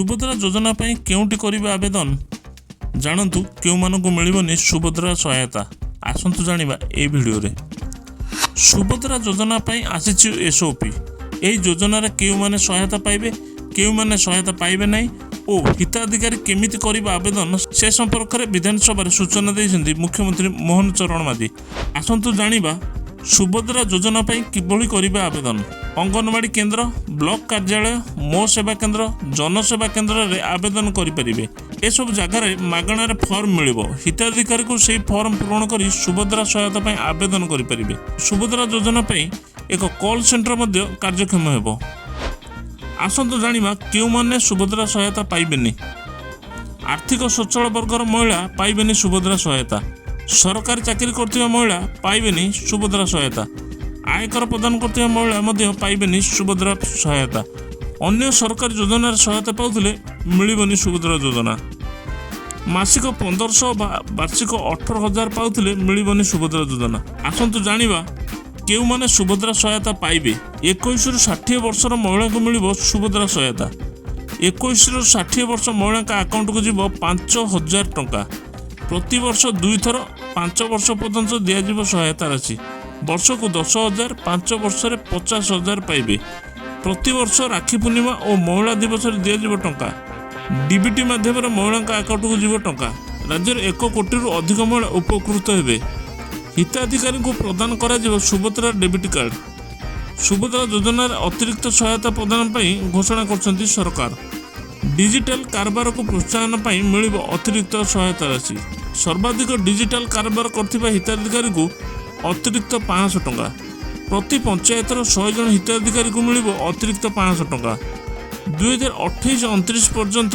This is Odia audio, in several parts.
ସୁଭଦ୍ରା ଯୋଜନା ପାଇଁ କେଉଁଠି କରିବେ ଆବେଦନ? ଜାଣନ୍ତୁ କେଉଁମାନଙ୍କୁ ମିଳିବନି ସୁଭଦ୍ରା ସହାୟତା। ଆସନ୍ତୁ ଜାଣିବା ଏହି ଭିଡ଼ିଓରେ। ସୁଭଦ୍ରା ଯୋଜନା ପାଇଁ ଆସିଛି ଏସ୍ଓପି। ଏହି ଯୋଜନାରେ କେଉଁମାନେ ସହାୟତା ପାଇବେ, କେଉଁମାନେ ସହାୟତା ପାଇବେ ନାହିଁ ଓ ହିତାଧିକାରୀ କେମିତି କରିବେ ଆବେଦନ, ସେ ସମ୍ପର୍କରେ ବିଧାନସଭାରେ ସୂଚନା ଦେଇଛନ୍ତି ମୁଖ୍ୟମନ୍ତ୍ରୀ ମୋହନ ଚରଣ ମାଝୀ। ଆସନ୍ତୁ ଜାଣିବା ସୁଭଦ୍ରା ଯୋଜନା ପାଇଁ କିଭଳି କରିବେ ଆବେଦନ। ଅଙ୍ଗନବାଡ଼ି କେନ୍ଦ୍ର, ବ୍ଲକ କାର୍ଯ୍ୟାଳୟ, ମୋ ସେବା କେନ୍ଦ୍ର, ଜନସେବା କେନ୍ଦ୍ରରେ ଆବେଦନ କରିପାରିବେ। ଏସବୁ ଜାଗାରେ ମାଗଣାରେ ଫର୍ମ ମିଳିବ। ହିତାଧିକାରୀକୁ ସେହି ଫର୍ମ ପୂରଣ କରି ସୁଭଦ୍ରା ସହାୟତା ପାଇଁ ଆବେଦନ କରିପାରିବେ। ସୁଭଦ୍ରା ଯୋଜନା ପାଇଁ ଏକ କଲ୍ ସେଣ୍ଟର ମଧ୍ୟ କାର୍ଯ୍ୟକ୍ଷମ ହେବ। ଆସନ୍ତୁ ଜାଣିବା କେଉଁମାନେ ସୁଭଦ୍ରା ସହାୟତା ପାଇବେନି। ଆର୍ଥିକ ସଚ୍ଛଳ ବର୍ଗର ମହିଳା ପାଇବେନି ସୁଭଦ୍ରା ସହାୟତା। ସରକାରୀ ଚାକିରି କରୁଥିବା ମହିଳା ପାଇବେନି ସୁଭଦ୍ରା ସହାୟତା। ଆୟକର ପ୍ରଦାନ କରୁଥିବା ମହିଳା ମଧ୍ୟ ପାଇବେନି ସୁଭଦ୍ରା ସହାୟତା। ଅନ୍ୟ ସରକାରୀ ଯୋଜନାରେ ସହାୟତା ପାଉଥିଲେ ମିଳିବନି ସୁଭଦ୍ରା ଯୋଜନା। ମାସିକ 1500 ବା ବାର୍ଷିକ 18,000 ପାଉଥିଲେ ମିଳିବନି ସୁଭଦ୍ରା ଯୋଜନା। ଆସନ୍ତୁ ଜାଣିବା କେଉଁମାନେ ସୁଭଦ୍ରା ସହାୟତା ପାଇବେ। 21ରୁ 60 ବର୍ଷର ମହିଳାଙ୍କୁ ମିଳିବ ସୁଭଦ୍ରା ସହାୟତା। 21ରୁ 60 ବର୍ଷ ମହିଳାଙ୍କ ଆକାଉଣ୍ଟକୁ ଯିବ 5000 ଟଙ୍କା। ପ୍ରତିବର୍ଷ ଦୁଇଥର 5 ବର୍ଷ ପର୍ଯ୍ୟନ୍ତ ଦିଆଯିବ ସହାୟତା ରାଶି। ବର୍ଷକୁ 10,000, 5 ବର୍ଷରେ 50,000 ପାଇବେ। ପ୍ରତିବର୍ଷ ରାକ୍ଷୀ ପୂର୍ଣ୍ଣିମା ଓ ମହିଳା ଦିବସରେ ଦିଆଯିବ ଟଙ୍କା। ଡିବିଟି ମାଧ୍ୟମରେ ମହିଳାଙ୍କ ଆକାଉଣ୍ଟକୁ ଯିବ ଟଙ୍କା। ରାଜ୍ୟରେ 1 କୋଟିରୁ ଅଧିକ ମହିଳା ଉପକୃତ ହେବେ। ହିତାଧିକାରୀଙ୍କୁ ପ୍ରଦାନ କରାଯିବ ସୁଭଦ୍ରା ଡେବିଟ୍ କାର୍ଡ। ସୁଭଦ୍ରା ଯୋଜନାରେ ଅତିରିକ୍ତ ସହାୟତା ପ୍ରଦାନ ପାଇଁ ଘୋଷଣା କରିଛନ୍ତି ସରକାର। ଡିଜିଟାଲ କାରବାରକୁ ପ୍ରୋତ୍ସାହନ ପାଇଁ ମିଳିବ ଅତିରିକ୍ତ ସହାୟତା ରାଶି। ସର୍ବାଧିକ ଡିଜିଟାଲ କାରବାର କରୁଥିବା ହିତାଧିକାରୀଙ୍କୁ ଅତିରିକ୍ତ 500 ଟଙ୍କା। ପ୍ରତି ପଞ୍ଚାୟତର 100 ଜଣ ହିତାଧିକାରୀଙ୍କୁ ମିଳିବ ଅତିରିକ୍ତ 500 ଟଙ୍କା। 2028-29 ପର୍ଯ୍ୟନ୍ତ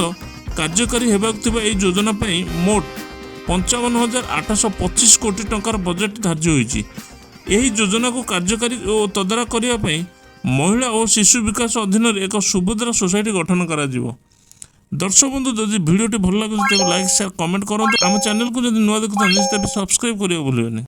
କାର୍ଯ୍ୟକାରୀ ହେବାକୁ ଥିବା ଏହି ଯୋଜନା ପାଇଁ ମୋଟ 55,825 କୋଟି ଟଙ୍କାର ବଜେଟ୍ ଧାର୍ଯ୍ୟ ହୋଇଛି। ଏହି ଯୋଜନାକୁ କାର୍ଯ୍ୟକାରୀ ଓ ତଦାରଖ କରିବା ପାଇଁ ମହିଳା ଓ ଶିଶୁ ବିକାଶ ଅଧୀନରେ ଏକ ସୁଭଦ୍ରା ସୋସାଇଟି ଗଠନ କରାଯିବ। ଦର୍ଶକ ବନ୍ଧୁ, ଯଦି ଭିଡ଼ିଓଟି ଭଲ ଲାଗୁଛି, ତେବେ ଲାଇକ୍, ସେୟାର, କମେଣ୍ଟ କରନ୍ତୁ। ଆମ ଚ୍ୟାନେଲକୁ ଯଦି ନୂଆ ଦେଖୁଥାନ୍ତି, ତେବେ ସବସ୍କ୍ରାଇବ୍ କରିବାକୁ ଭୁଲିବେନି।